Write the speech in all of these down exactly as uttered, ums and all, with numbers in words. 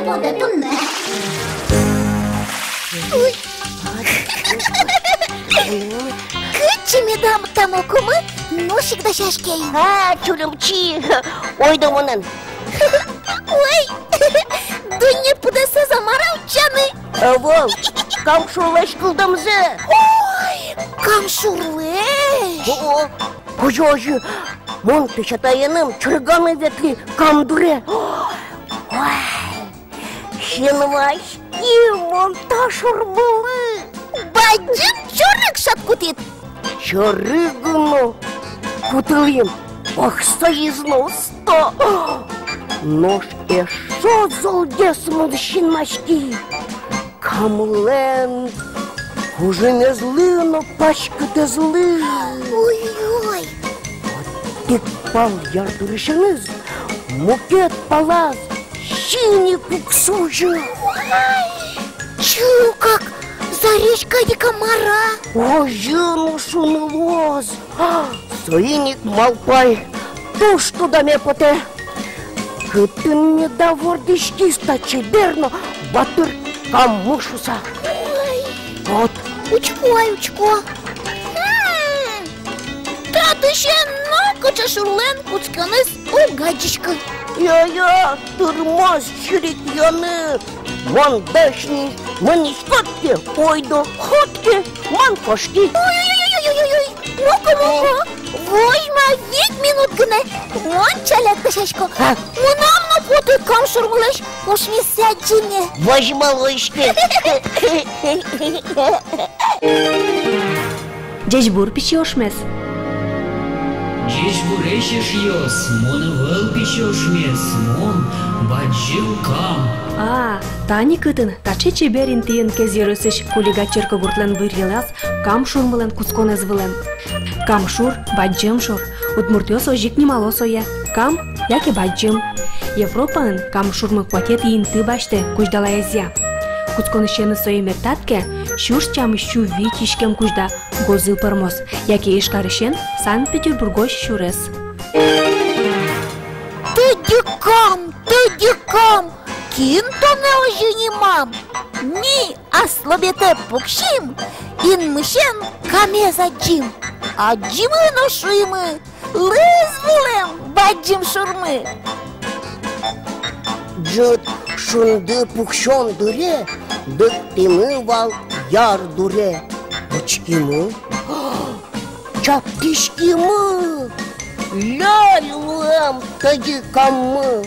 Пода туннэ. Уй. Кытчы медам та мокомы нош ик дасяське ай. А, Чулымчи, ойдо монэн. Ой, дунне пыдэсэз-а мар-а утчаны? Ӧвӧл, Кам шурлэсь кылдэмзэ. Ой, Кам шурлэсь? О, озьы, озьы, мон песятаеным чорыганы ветлӥ Кам дуре. Ой, синмаськи мон та шурмылы. Бадӟым чорыг шат кутӥд. Чорыг но кутылӥм, ох, соиз но усто. Нош эшшо золгес мон синмаськи Камлэн кужымезлы но паськытэзлы. Ой-ой. Одӥг пал ярдурысеныз, мукет палаз синий куксу ужа. Ой, чылкак зарезь кадь ик-а, мар-а? Озьы но шуны луоз. Соин ик малпай, туж тодаме потэ, кытын меда вордӥськиз та чебер но батыр Каммы шуса. Ой. Вот. Учко ай, учко. Хм. Татысен нокыӵе шурлэн кутсконэз уг адӟиськы. Я-я, тырмоз чирикъяны. Мон дась ни, мынӥськод ке, ойдо, ходке, мон кошки. Ой-ой-ой-ой-ой-ой. Муко, муко. Возьма вить минут гинэ. Мон ӵаляк дасясько. А? Мынам но потэ Кам шурмылэсь ошмесэ адӟеме. Возьма луиське. Ӟечбур, пичи ошмес. Ӟечбуресь, эшъёс, мон ӧвӧл пичи ошмес, мон Бадӟым Кам. А, тани кытын, таӵе чебер интыын, Кез ёросысь Кулига черкогуртлэн быръёназ Кам шурмылэн кутсконэз вылэм. Кам шур — бадӟым шур, удмуртъёс озьы ик нимало сое: Кам яке Бадӟым. Европаын Кам шурмы куатетӥ инты басьтэ кузьдалаезъя. Кутсконысеныз сое мертад ке, сюрс тямыс сю вить иськем кузьда гозы пӧрмоз, яке Ижкарысен Санкт-Петербургозь сюрес. Тӧдьы Кам, тӧдьы Кам, кин тонэ озьы нимам? Ми аслобетэ пуксим, инмысен Камез адӟим. Адӟимы но шуимы: лыз вылэм бадӟым шурмы. Ӝыт шунды пуксён дыре лыктӥмы вал яр дуре. Учкимы, чаптӥськимы. Лёль луэм Тӧдьы Каммы.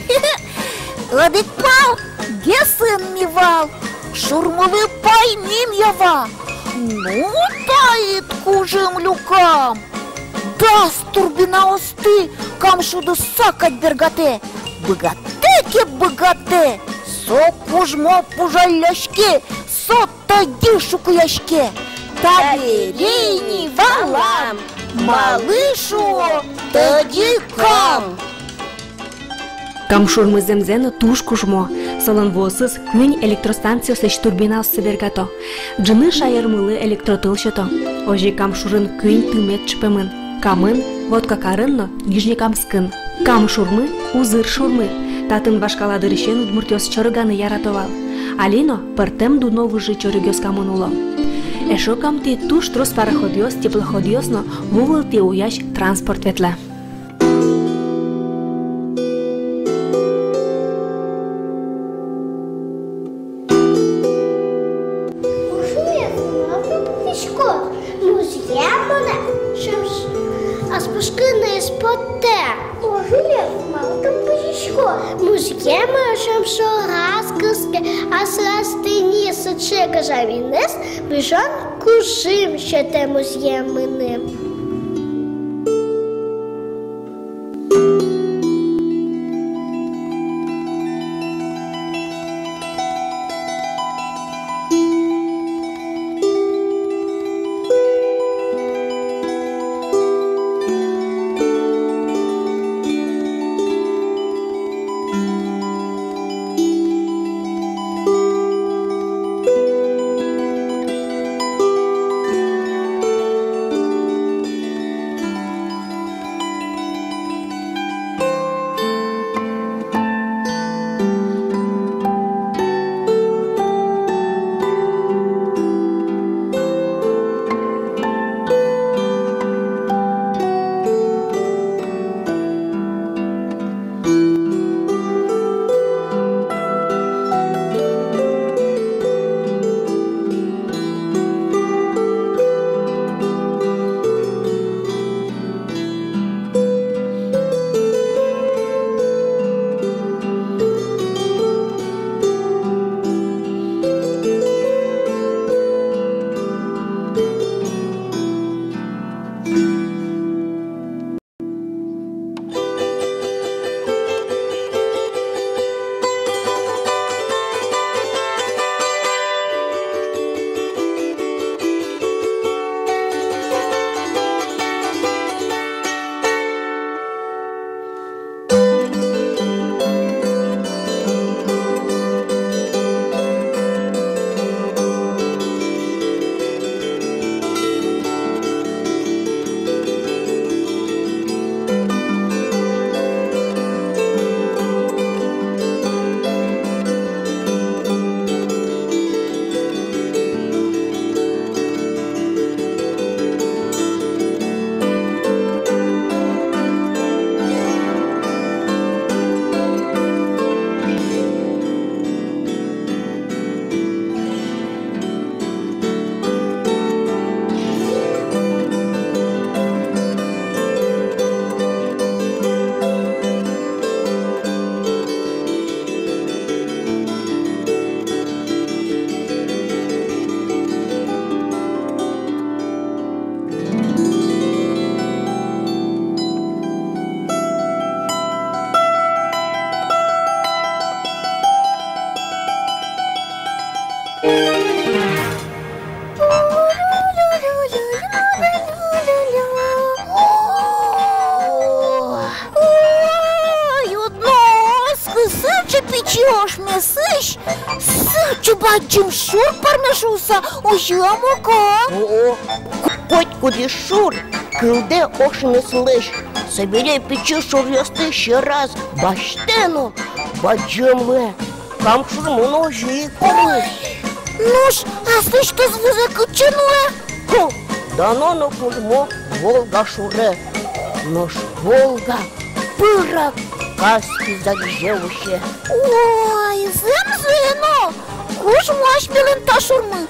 Одӥг пал ГЭСын ми вал, шурмылы паймим, Ева. Ну, таид кужым люкам. Дас турбинаосты Кам шудыса кадь бергатэ. Быгатэ ке, быгатэ. Со кужмо пужалляське, со тӧдьы шукыяське. Табере ини валам, малы шуо Тӧдьы Кам. Кам шурмы зэмзэ но туж кужмо. Солэн вуосыз куинь электростанциослэсь турбинаоссы бергато. Ӝыны шаермылы электротыл сёто. Озьы Кам шурын куинь тымет чыпемын: Камын, Воткакарын но Нижнекамскын. Кам шурмы — узыр шурмы. Татын вашкала дырысен удмуртъёс чорыганы ярато вал. Али но пӧртэм дуно выжы чорыгъёс Камын уло. Эшшо Камтӥ туж трос пароходъёс, теплоходъёс но ву вылтӥ уясь транспорт ветлэ. Ужмес, малы тон пыжиськод? Музъем монэ шымшо, ас пушкын но ӧз потэ. Ужмес, малы тон пыжиськод? Музъем монэ шымшо, раз кыске, ас раз тӥни сыӵе гажа винэз, быжон кужым сётэ музъем мыным. пичи ошмесысь сыӵе бадӟым шур пӧрме шуыса, озьы-а, Моко? О-о, котькудӥз шур кылдэ ошмеслэсь. Собере пичи шуръёсты сьӧраз басьтэ но, бадӟым луэ. Кам шурмы но озьы ик пӧрмиз. Нош аслэсьтыз вузэ кытчы нуэ? Хм, дано но кужмо Волга шуре. Нош Волга пырак Каспий заризе усе. Ой, зэмзэ но, кужмо асьмелэн та шурмы.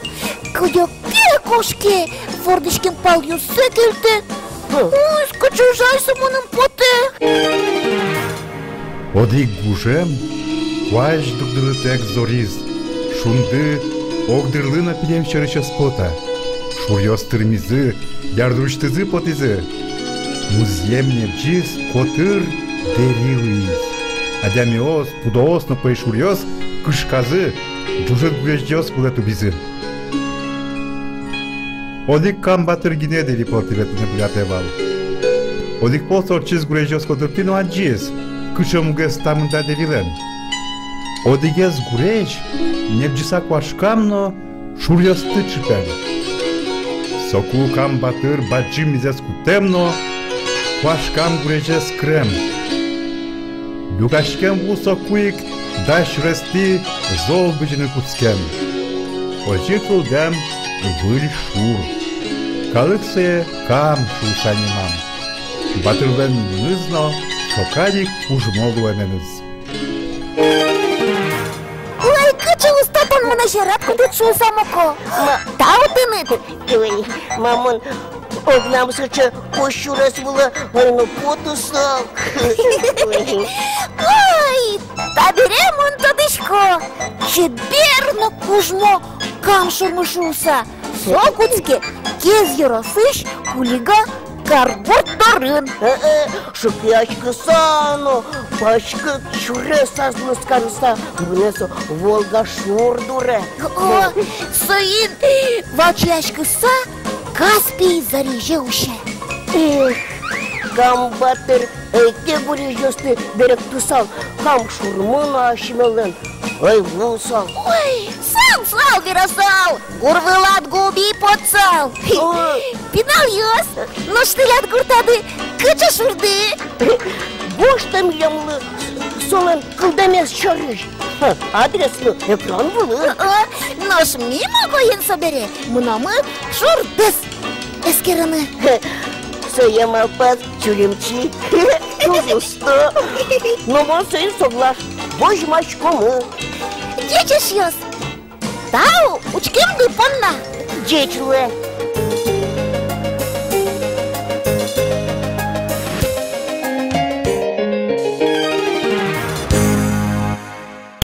Кыдёке кошке, вордӥськем палъёссэ кельтэ. Хм. Ой, кыӵе жаль со мыным потэ. Одӥг гужем куазь дугдылытэк зориз, шунды огдырлы но пилем сьӧрысь ӧз пота. Шуръёс тырмизы, ярдурысьтызы потӥзы. Музъем небӟиз, котыр дэри луиз. Адямиос, пудоос но пӧйшуръёс кышказы, ӝужыт гурезьёс вылэ тубизы. Одӥг Кам батыр гинэ дэри пӧртэм ветлыны быгатэ вал. Одӥг пол со ортчиз гурезьёс котыртӥ но адӟиз, кыӵе мугез та мында дэрилэн. Одӥгез гурезь небӟыса куашкам но шуръёсты чыпем. Соку Кам батыр бадӟым мизэз куттэм но куашкам гурезез кырем. Люкаськем ву соку ик дась сюрестӥ зол бызьыны кутскем. Озьы кылдэм выль шур. Калык сое Кам шуыса нимам. Батырлэн нимыз но со кадь ик кужмо луэменыз. Ой, кыӵе уста тон монэ сьӧрад кутӥд шуыса, Моко. Ма- Тау тыныд. Ой, ма мон огнам сыӵе кузь сюрес вылэ, ой, но потысал. Ой, табере мон тодӥсько, чебер но кужмо Кам шурмы шуыса. Со кутске Кез ёросысь Кулига каргурт дорын. Э-э, шыкъяськыса но, паськыт сюрес азмыс карыса, мынэ со Волга шур дуре. О, соин вачияськыса Каспий зарезе усе. Эх, Кам батыр, ӧй ке гурезьёсты берыктысал, Кам шурмы но асьмелэн ӧй луысал. Ой, сансал верасал, гур вылад губи потсал. Ой. Пиналъёс, нош тӥляд гуртады кыӵе шурды? Гожтэ милемлы солэн кылдэмез сярысь. Ха, адрес но экран вылын. О, нош ми Могоен собере мыномы шурдэс эскерыны. Сое малпаз чуримчи. Туж усто. Но мон соин соглаш. Возьмаськомы. Ӟеч, эшъёс. Тау учкемды понна. Ӟеч луэ.